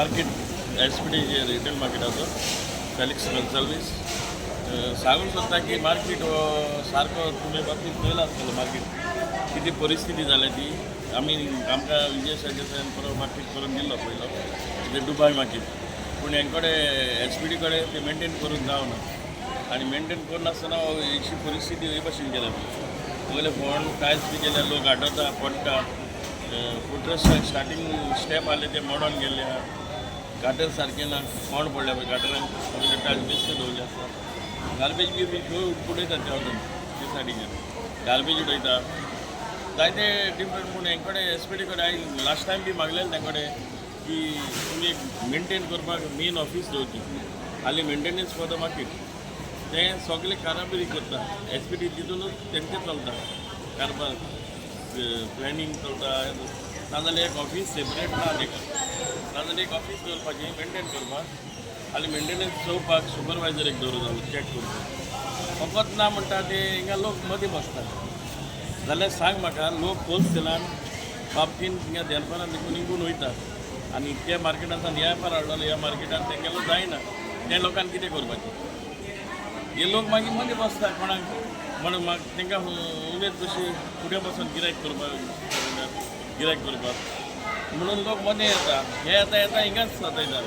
Market, SPD retail मार्केटाचो फेलिक्स गोन्साल्वीस. सांगूंक सोदता की मार्केट हो सारको तुमी बाबतींत पळयला आसतलो, मार्केट कितें परिस्थिती जाल्या ती. आमी आमकां विजय सरदेसायान परत मार्केट करून दिल्लो पयलो, ते दुबाय मार्केट. पूण हें कडेन एसपीडी कडेन ते मेंटेन करूंक जावना आनी मेंटेन करनासतना अशी परिस्थिती हे भाशेन केल्या. पयले फोंड टायल्स बी केल्या, लोक आडवता, पडटा. फुटरेस स्टार्टींग स्टेप आसले ते मोडोन गेल्ले आहा. गाटर सारकें ना, कोण पडल्या पळय गाटरान. सगळे टायल्स बेश्टे दवरले आसता. गार्बेज बी खंय उडयतात ते, वचून ते सायडीच्यान गार्बेज उडयता, जायते डिफरंट. पूण हें कडेन एसपीडी कडेन हांवें लास्ट टायम बी मागलेलें तें कडेन की तुमी एक मेंटेन करपाक मेन ऑफीस दवरची, खाली मेंटेनन्स फॉर the market. ते सगळे काराबरी करता एसपीडी, तितूनच तेंचें चलता कारभार, प्लॅनिंग चलता. नाजाल्यार एक ऑफीस सेपरेट ना तेका, नाजाल्यार एक ऑफीस दवरपाचें मेंटेन करपाक, आनी मेंटेनन्स चोवपाक सुपरवायजर एक दवरूं जालो चॅक करपाक. फकत ना म्हणटा ते हिंगा लोक मदीं बसता जाल्यार सांग म्हाका, लोक होलसेलान बाबतीन हिंगा देनपारां देखून निघून वयता आनी त्या मार्केटांतल्यान ह्या वेपार हाडलेलो, ह्या मार्केटान तेंगेलो जायना. त्या लोकांक कितें करपाचें? हे लोक मागीर मदीं बसता. कोणाक म्हणून मागीर तांकां उमेद कशी फुडें बसून गिरायक करपाक, गिरायक करपाक म्हणून लोक मदीं येता. हे येता येता हिंगाच सतयता,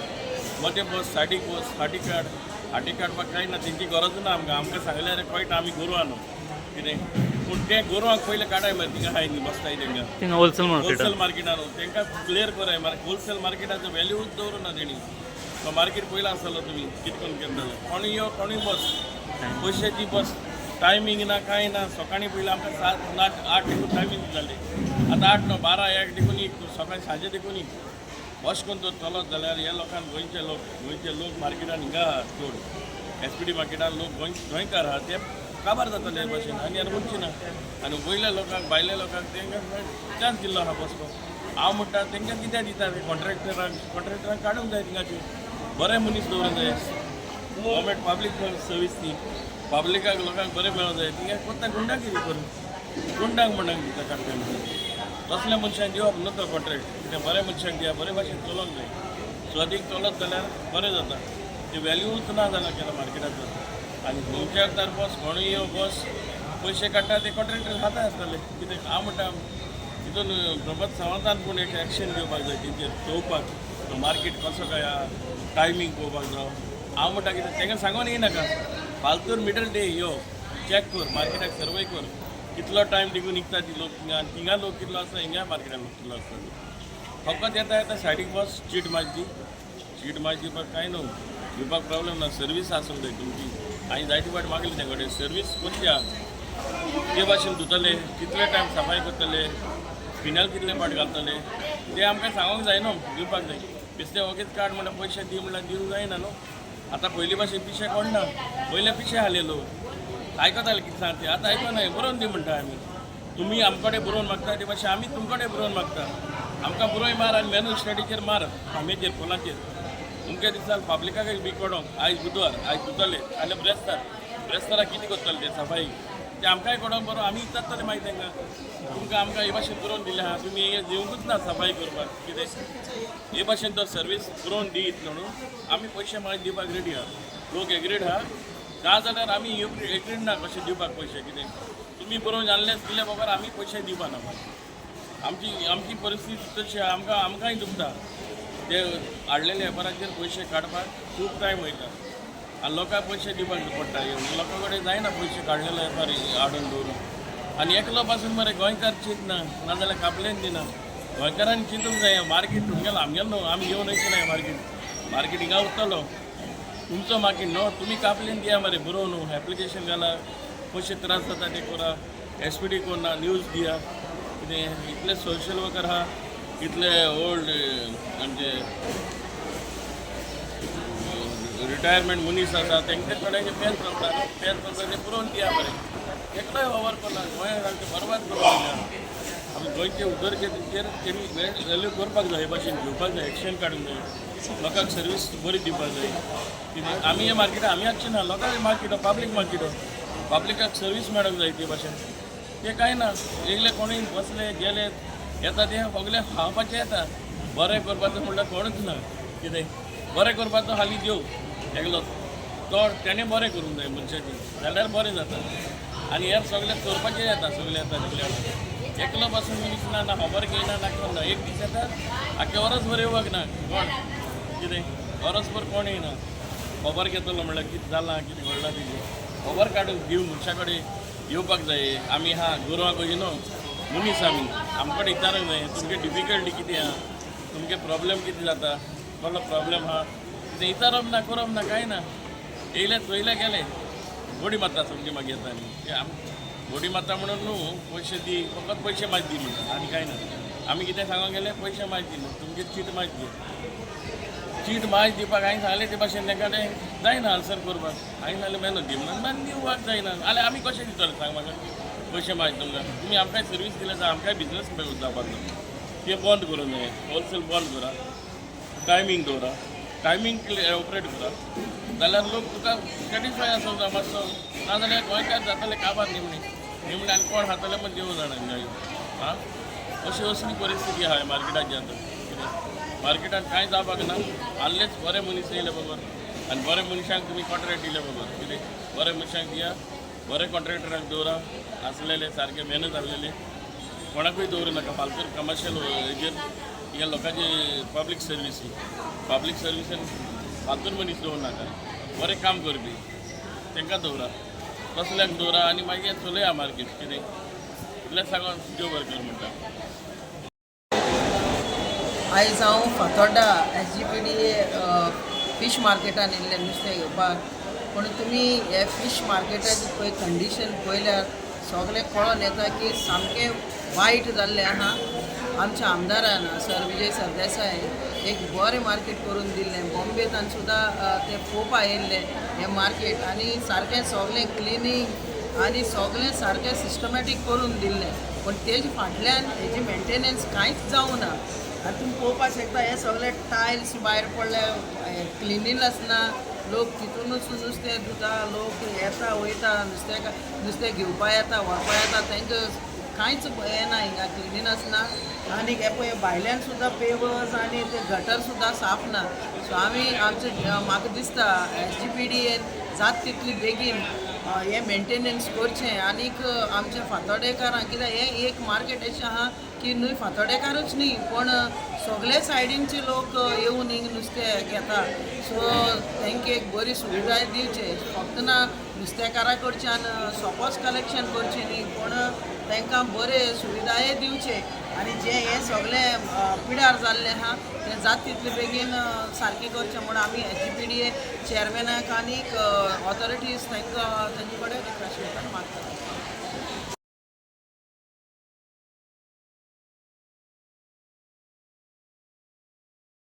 मदीं बस, सायडीक बस, फाटी काड. फाटी काडपाक कांय ना, तेंची गरज ना आमकां. आमकां सांगल्यार कळटा आमी गोरवां न्हू कितें. पूण ते गोरवांक पयलें काडाय मरे, थिंगा आहाय न्ही, बसताय तेंकां. थिंगा होलसेल मार्केट. होलसेल मार्केटान तांकां क्लियर कराय मरे. होलसेल मार्केटाचो व्हॅल्यूच दवरूं ना तेणी. तो मार्केट पयला आसतलो तुमी कितें करून केन्ना जालें. कोणूय यो, कोणूय बस, पयशाची बस, टायमींग ना, कांय ना. सकाळीं पयलीं आमकां 7 8 देखून टायमींग जालें, आतां 8 9 12 1 देखून सकाळीं सांजे देखून. अशें करून जर चलत जाल्यार ह्या लोकांक, गोंयचे लोक मार्केटान हिंगा आहा चड, एसपीडी मार्केटान लोक गोंयकार आहा, ते काबार जातले हे भाशेन आनी आनी वचचे ना. आनी वयल्या लोकांक, भायल्या लोकांक तेंकां चान्स दिल्लो आहा बसपाक. हांव म्हणटा, तेंकां कित्याक दिता ते कॉन्ट्रॅक्टरांक? कॉन्ट्रॅक्टरांक काडूंक जाय थिंगाचे, बरे मनीस दवरूंक जाय. गव्हर्मेंट पब्लीक सर्वीस ती, पब्लिकाक लोकांक बरें मेळोंक जाय. थिंगा कोत्ता गुंडागिरी करून, गुंडांक म्हणून दिता काडटा म्हणून. तसल्या मनशांक दिवप न्हू तो कॉन्ट्रॅक्ट. कितें बऱ्या मनशांक दिया, बरे भाशेन चलोवंक जाय. स्वदीक चलत जाल्यार बरें जाता. ते व्हॅल्यूच ना जाला केन्ना मार्केटाचो. आनी खंयच्या तर बस, कोणूय यो बस, पयशे काडटा ते कॉन्ट्रॅक्टर खाता आसतले कितें. हांव म्हणटा, तितून प्रमोद सावंतान पूण एक एक्शन घेवपाक जाय तेंचेर, चोवपाक तो मार्केट कसो काय, टायमींग पळोवपाक जावो. हांव म्हणटा कितें, तांकां सांगून येयनाका, फालतूर मिडल डे यो, चॅक कर मार्केटाक, सर्वे कर, कितलो टायम देखून निघता ती लोक थिंगा आनी थिंगा लोक कितलो आसता, हिंगा मार्केटान लोक कितलो आसता. फकत येता येता सायडीक बस, चीट मारची, चीट मारची. दिवपाक कांय न्हू, दिवपाक प्रॉब्लेम ना, सर्वीस आसूंक जाय तुमची. हांवें जायते फावट मागली तें कडेन, सर्वीस करची आहा, ते भाशेन धुतले, कितले टायम सफाई करतले, फिनायल कितले पाट घालतले, ते आमकां सांगूंक जाय न्हू. दिवपाक जाय. बेश्टे ओगीच काड म्हणल्यार, पयशे दी म्हणल्यार दिवंक जायना न्हू. आतां पयलीं भाशेन पिशे कोण ना. पयले पिशे आसले लोक, आयकताले कितें सांगते. आतां आयकना. बरोवन दी म्हणटा आमी, तुमी आमकडे बरोवन मागता ते भाशेन आमी तुमकडे बरोवन मागता. आमकां बरोय मार आनी मेनू स्टडीचेर मार, खांब्याचेर, पोलाचेर. तुमच्या दिसा पब्लिकाक बी कडोंक. आयज बुधवार, आयज धुतले, फाल्यां ब्रेस्तार. ब्रेस्ताराक कितें करतले ते सफाई, ते आमकांय कडोंक बरो. आमी विचारतले मागीर तांकां, तुमकां आमकां हे भाशेन बरोवन दिलें आहा, तुमी हे दिवंकूच ना सफाई करपाक कितें. हे भाशेन तो सर्वीस बरोवन दीत म्हणून आमी पयशे मागीर दिवपाक रेडी आहा. लोक एग्रीड आहा. ना जाल्यार आमी एग्रीड ना कशें दिवपाक पयशे कितें. तुमी बरोवन जाल्लेच दिले बगर आमी पयशे दिवपा ना. आमची आमची परिस्थिती तशी आहा. आमकांय दुखता. ते हाडलेले वेपाराचेर पयशे काडपाक खूब टायम वयता आनी लोकांक पयशे दिवपाक पडटा. लोकां कडेन जायना पयशे काडलेले वेपारी हाडून दवरून. आनी एकलो पासून मरे गोंयकार चिंतना, नाजाल्यार कापलेन दिना. गोंयकारांनी चिंतूंक जाय, मार्केट तुमगेलो, आमगेलो न्हू. आमी घेवन वयचे ना मार्केट. मार्केट हिंगा उरतलो, तुमचो मार्केट न्हू. तुमी कापलेन दिया मरे बरोवन, न्हू एप्लिकेशन घाला, पयशे त्रास जाता ते करा, एसपीडी कोन्ना न्यूज दिया कितें. इतले सोशल वर्कर आहा, इतले ओल्ड आमचे रिटायरमेंट मनीस आसा, तेंचे थोड्यांचे पेन चलता, पेन चलता, ते पुरोवन दिया बरें. एकलोय वावर करना. गोंय सामकें बरबाद करून दिल्या. आमी गोंयचे उदरगतीचेर तेणी व्हॅल्यू करपाक जाय, हे भाशेन घेवपाक जाय, एक्शन काडूंक जाय, लोकांक सर्वीस बरी दिवपाक जाय. कितें आमी हे मार्केटाक आमी हाडचे ना, लोकांक मार्केट, पब्लीक मार्केट, पब्लिकाक सर्वीस मेळोंक जाय ते भाशेन. ते कांय ना. एकले कोणूय बसले गेले, येता ते सगळे खावपाचे येता. बरें करपाचें म्हणल्यार कोणूच ना. कितें बरें करपाचो हाली देव एकलो तो तेणें बरें करूंक जाय मनशाचें, जाल्यार बरें जाता. आनी हेर सगळे चोरपाचें येता, सगळे येता सगळे, एकलो पासून मनीस ना, ना खबर घेयना ना कोण ना. एक दीस येता आख्खे वरसभर येवपाक ना कोण, कितें वरसभर कोण येयना खबर घेतलो म्हणल्यार कितें जालां कितें घडलां तेजें खबर काडून दिवन मनशा कडेन येवपाक जाय. आमी आहा गोरवां कशी न्हू, मनीस आमी, आमकां विचारूंक जाय तुमगे डिफिकल्टी कितें आहा, तुमगे प्रॉब्लेम कितें जाता, कसलो प्रॉब्लेम आहा कितें विचारप ना, करप ना, कांय ना. येयले चोयले गेले, गोडी मारता समजी मागीर येता आनी आम गोडी मारता म्हणून न्हू, पयशे दी, फकत पयशे मात दी म्हणटा आनी कांय ना. आमी कितें सांगूंक गेले पयशे मात दी म्हणून, तुमगे चीट मात दी, चीट मात दिवपाक हांवें सांगलें ते भाशेन तांकां तें जायना आन्सर करपाक. हांवें सांगलें मेहनत दी म्हणून, मात दिवपाक जायना जाल्यार आमी कशें दितले सांग म्हाका पयशे मात तुमकां. तुमी आमकांय सर्वीस दिल्या जाल्यार आमकांय बिजनस जावपाक जाय. तें बंद करूंक जाय, होलसेल बंद करा, टायमींग दवरा, टायमींग ऑपरेट करा, जाल्यार लोक तुका सॅटिस्फाय आसो जाय मातसो. नाजाल्यार गोंयकार जातले काबार निमणे निमणे, आनी कोण खातले पण देव जाणा. आं, अशी असली परिस्थिती आहा मार्केटाची आतां. कितें मार्केटान कांय जावपाक ना, आहलेच बरे मनीस येयले बगर आनी बरे मनशांक तुमी कॉन्ट्रॅक्ट दिले बगर. कितें बरे मनशांक दिया, बरे कॉन्ट्रॅक्टरांक दवरा, आसलेले सारके मेहनत आसलेले, कोणाकूय दवरूं नाका फालतू कमर्शियल हेजेर. ह्या लोकांची पब्लीक सर्वीस ही, पब्लीक सर्विसान फालतूर मनीस दवरूं नाका, बरें काम करपी तांकां दवरा, तसल्यांक दवरा आनी मागीर चलया मार्केट. कितें इतलें सांगून देव बरें कर म्हणटा. आयज हांव फातोड्डा SGPDA fish मार्केटान येयल्लें नुस्तें घेवपाक. पूण तुमी हे फीश मार्केटाची पळय कंडिशन पळयल्यार सगळें कळोन येता की सामकें वायट जाल्लें आहा. आमच्या आमदारान सर विजय सरदेसाय एक बरें मार्केट करून दिल्लें, बॉम्बेतान सुद्दां ते पळोवपा येयल्ले हें मार्केट, आनी सारकें सगळें क्लिनींग आनी सगळें सारकें सिस्टमॅटीक करून दिल्लें. पूण तेजे फाटल्यान हेजी मेंटेनन्स कांयच जावं ना. आनी तुमी पळोवपाक शकता हे सगळे टायल्स भायर पडले, क्लिनीनस ना. लोक तितूनच नुस्तें धुता, लोक येता वयता, नुस्तें नुस्तें घेवपा येता, व्हरपा येता, तांकां कांयच हें ना, हिंगा क्लिनीनस ना. आनी हे पळय भायल्यान सुद्दां पेवर्स आनी ते गटर सुद्दां साफ ना. सो आमी आमचे म्हाका दिसता SGPDA जाता तितली बेगीन हें मेंटेनन्स करचें. आनीक आमच्या फातोडेकारांक कित्याक हें एक मार्केट अशें आहा की न्हय फातोडेकारूच न्ही पण सगळे सायडीनचे लोक येवन हिंग नुस्तें घेता. सो तांकां एक बरी सुविधाय दिवचे, फक्त ना नुस्तेकारा कडच्यान सोपोच कलेक्शन करचें न्ही पण तांकां बरे सुविधाय दिवचे. आनी जें हें सगळें पिडार जाल्लें आहा तें जाता तितले बेगीन सारकें करचें म्हूण आमी SGPDA चेअरमॅनाक आनीक ऑथॉरिटीज तांकां तांचे कडेन रिक्वेस्ट मागतात.